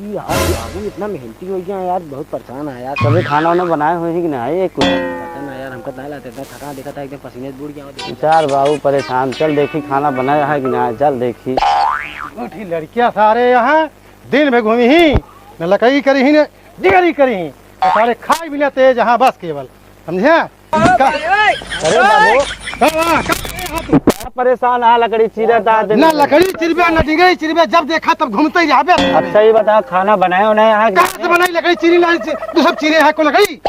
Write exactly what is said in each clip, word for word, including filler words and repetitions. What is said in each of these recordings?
यार बाबू इतना मेहनती होइ गया यार, बहुत परेशान है यार। कभी खाना वाना बनाए हुए हैं कि नहीं? ये कुछ पता ना यार, हमका ना लाते इतना थका, देखा था एकदम पसीने से बूड़ गया। यार बाबू परेशान, चल देखी खाना बनाया है कि ना, चल देखी। उठी लड़कियां सारे यहाँ दिन में घूमी ही, न लकड़ी करी ही, न डिगरी करी ही, तो सारे खाई बिना तेज यहाँ बस केवल, समझे? का? अरे बाबू, का, का, का, का तू? बड़ा परेशान है, लकड़ी चीरत है दिन ना में। लकड़ी चिरबे, ना डिगरी चिरबे, जब देखा तब घूमते ही रहबे। अच्छा, ये बता, खाना बनाए हो नहीं यहाँ? कहाँ से बनाई लकड़ी चीरी, लाड़ी ची-, तू सब चीरे है को लकड़ी?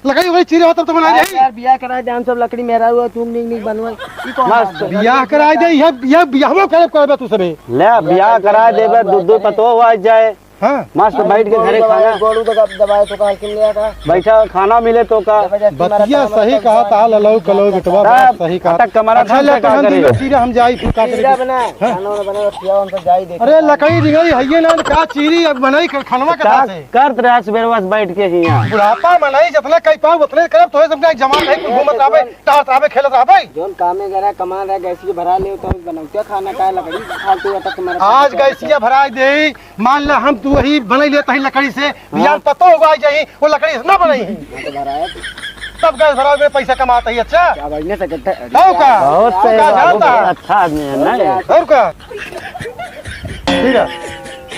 लकड़ी वही चीरे हो तब तो बनाई रही। यार, बियाह करा दे, हम सब लकड़ी मेहरारू है, तुम निक निक बनवाई। ई कौन बात है? बियाह करा दे, यह, यह बियाहवा करब करबे तू सबे। ले, बियाह करा देबे, दू दू पतो हो जाए। हाँ। मस्त बैठ के घरे खाना। गोड़ू दबा-, दबाए तो का, हल्के में ले आता। बैठा खाना मिले तो का। जबरदस्ती मारा बतिया काम सही करता कहा है। था, ललऊ कलऊ बेटवा, बात सही कहा। अटक कमरा अच्छा, ले, तो हम करे। दिन में चीरा हम जाई फिर का करे? चीरा बना, हाँ। खाना वाना बना, खियाओ, हम सब जाई देखे। अरे, लकड़ी डिगरी है ये ना, का चीरी अब बनाई कर, खानवा के का साथ है। करत रहा सुबह बस बैठ के ही यहाँ। बुढ़ापा मनाई, जितना कई पाओ उतने करब, तो सबका जमा नहीं, कुल घूमत रहबे, टहलत रहबे, खेलत रहबे। जौन कामे करा, कमा रहा, गैस के भरा ले, तो बनौतिया खाना का लकड़ी फालतू अटक के मारा। आज गैसिया भरा दे, मान ला, हम तू वही बनाई लेता ही लकड़ी से, हाँ। बिहान पतो होगा, आई जाई, वो लकड़ी से ना बनाई ही। हाँ, तो भराया तू। तब गैस भरावे में पैसा कमाता ही, अच्छा? क्या भाई, नहीं सकता है? हो का? बहुत हो सही का, बात, जानता है? अच्छा आदमी है, नहीं? और का? ठीक है।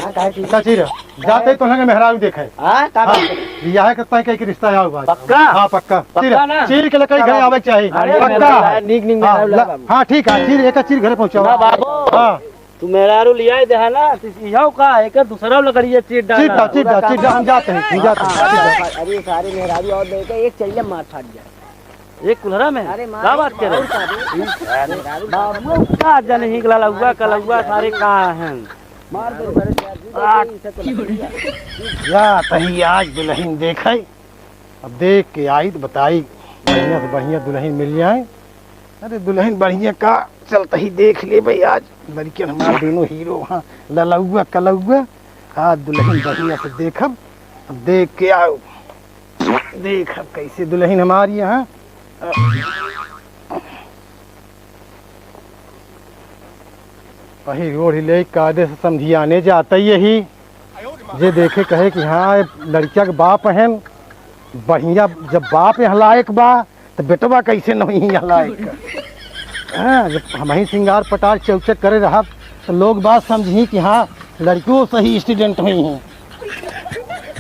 हाँ, काहे ठीक? का चीज है? जाते ही तो लगे मेहरारू देखे। हाँ, का हाँ, बात है? बियाह करता है, कहीं के रिश्ता आओ बात। पक्का? हाँ, पक्का। पक्का चीर, ना? चीर के लकड़ी घर आवे के चाहिए। अरे, पक्का मेहरारू है। नीक, नीक हाँ, मेहरारू ला-, लागा। हाँ, ठीक है, चीर, एक चीर घरे पहुँचाओ। ना बाबू। हाँ। तू मेहरारू लियाई दे है ना, तो इहो का, एक दूसरा लकड़िया चीर डाला। चीर डाल, चीर डाल, चीर डाल, हम जाते हैं, हम जाते हैं, चीर डाल। अरे सारे मेहरारू और लेके एक चैले मार फाट जाए। एक कुल्हरा में? अरे मार, का बात करे? और का रे? मेहरारू बाबू का जन ही ललौआ, कलौआ सारे का हैं? मार दे। आ, इसे तो लकड़िया। या तही आज दुलहिन देखे, अब देख के आई तो बताई, बढ़िया से बढ़िया दुलहिन मिल जाए। अरे दुलहिन बढ़िया का, चलत ही देख लेबे आज। लड़कियन हमार दोनों हीरो हाँ, ललौआ कलौआ। आज दुलहिन बढ़िया से देखब, अब देख के आओ, देखब कैसे दुलहिन हमार यहाँ। अही ओढ़ी ले कायदे से समधियाने जाते यही, जे देखे कहे कि हाँ, लड़किया के बाप हैं, बढ़िया, जब बाप यहाँ लायक बा, तो बेटवा कैसे नहीं यहाँ लायक? हाँ, जब हमही सिंगार पटार चौचक करे रहब, तो लोग बात समझी कि हाँ, लड़कियों सही student हुई हैं।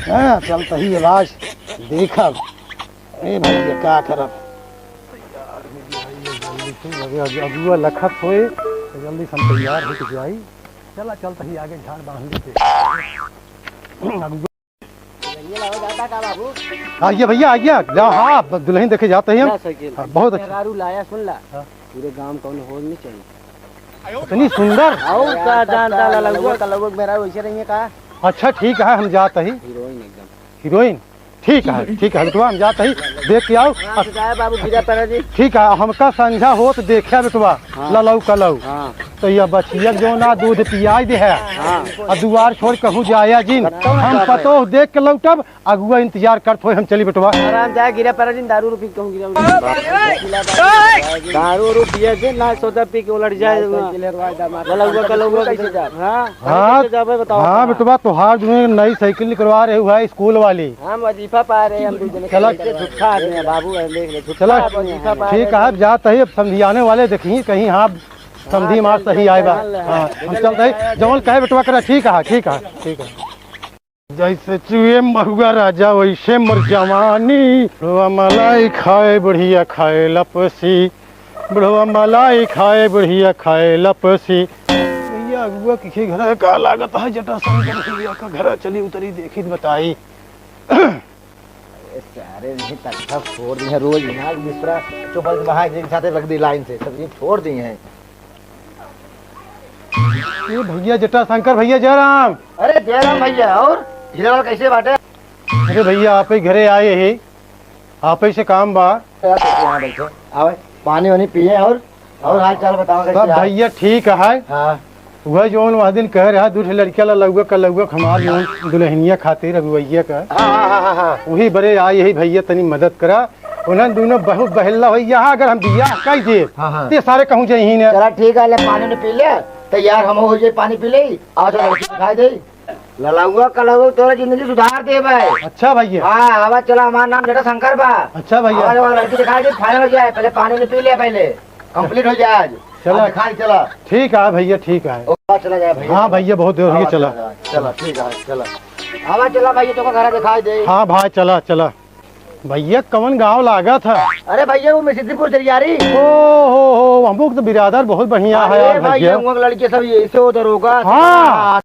हाँ, चल तही इलाज देखब। ए भैया, का करब? तैयार हो जाइए जल्दी से, अबे अगु-, अगुआ लखत होए, तो जल्दी से हम तैयार होके जाई। चला, चल तही आगे झाड़ बांध लेते। अगुआ आइए भैया, आइए। जा, हाँ, ब-, दुलहिन देखे जाते ही हम। ला साइकिल। हाँ, बहुत अच्छा। मेहरारू लाया, सुन ला। हाँ। पूरे गांव कौन हो नहीं चाहिए। इतनी सुंदर। और का जानता ला लगुआ। लगुआ का लगुआ मेहरारू वैसे रही है का? अच्छा, ठीक है, हम जाते ही। हीरोइन एकदम। हीरोइन? ठीक है, ठीक है, बेटवा, हम जाते ही। देख के आओ। हाँ, तो जाए बाबू, गिरा पड़ा जी। ठीक है, हमका संझा होत देखा बेटवा, हाँ। ललऊ कलऊ। हाँ। तो यह बछिया जो ना दूध पियाई दे है। हाँ। और दुआर छोड़ कहूँ जाया जिन। कत्तो ना हम जाबे। पतोह देख के लौटब, अगुआ इंतजार करत होए, हम चली बेटवा। आराम जाए, गिरा पड़ा जिन, दारू उरू पी के कहूँ गिरा उरा। दारू उरू पिए से ना, सोदा पी के उलट जाए। ना, साइकिल हरवाए दा, मार। ललउआ, कलउआ कैसे जाब? हाँ? हाँ, कैसे जाबे बताओ? हाँ बेटवा, तोहार जो है नई साइकिल निकलवा रहे हुआ है स्कूल वाली। हम वजीफा पा रहे हैं, हम दू जने चला। कैसे झूठा आदमी है बाबू, हम देख ले, झूठा चला, आदमी है। वजीफा पा रहे हैं। ठीक है, अब जात ही, अब समधियाने वाले देखी कहीं, हाँ, समधी मार सही आए बा। हाँ, हम चलते हैं, जवन कहे बेटवा करा, ठीक है, ठीक है, ठीक है। जैसे चुए महुआ राजा, वैसे मोर जवानी। बुढ़वा मलाई खाए, बुढ़िया खाए लपसी। बुढ़वा मलाई खाए, बुढ़िया खाए लपसी। भैया, अगुआ के घर का लागत है, जटाशंकर भैया का घर। चली उतरी, देखी त बताई। अरे सारे नहीं, तख्ता फोड़ दिए हैं रोज, यहाँ दूसरा चोपड़ के वहाँ एक साथे रख दी लाइन से, सब ये फोड़ दिए हैं। ए भैया जटाशंकर भैया, जय राम। अरे जय राम भैया, और हीरा लाल कैसे बाटे? अरे भैया, आप ही घरे आए ही, आप ही से काम बा। यहाँ बैठो, आवे, पानी वानी पिए और, और हाल चाल बताओ कैसे सब आप? भैया ठीक है। हाँ। वह जौन वह दिन कह रहा, दू ठे लड़किया ला लउआ का लउआ हमार जौन दुल्हनिया खातिर अगुवैया का। हाँ, हाँ, हाँ, हाँ, हाँ। वही बरे आए ही भैया, तनी मदद करा। उन्हन दोनों बहुत बहल्ला होई, यहाँ अगर हम बियाह कई देब, हाँ, हाँ। ते सारे कहूँ जइहीं न। चला ठीक है, ले पानी ने पी ले, तैयार हम हो जाए, पानी पी ले, आओ चलो, लड़की दिखाई दे। ललउआ कलउआ तोरे जिंदगी सुधार देबे। अच्छा भैया। हाँ, आवा चला, हमार नाम जटा शंकर बा। अच्छा भैया। आवा, आवा, लड़की दिखाई दे, final हो जाए, पहले पानी उनी पी ले, पहले complete हो जाए आज। चला। आज दिखाई चला। ठीक है भैया, ठीक है। ओ, चला जाए भैया, हाँ चला। भैया, बहुत देर हो गई, आवा, चला। चला, चला, ठीक है, चला। आवा चला भैया, तोका घर दिखाई दे। हाँ भाई, चला, चला। भैया, कवन गाँव लागत है? अरे भैया, वो मिसिद्दीपुर जरियारी। ओ हो हो, हमको तो बिरादर बहुत बढ़िया है अरे यार भैया, भैया। वो लड़के सब ये से उधर होगा। हाँ।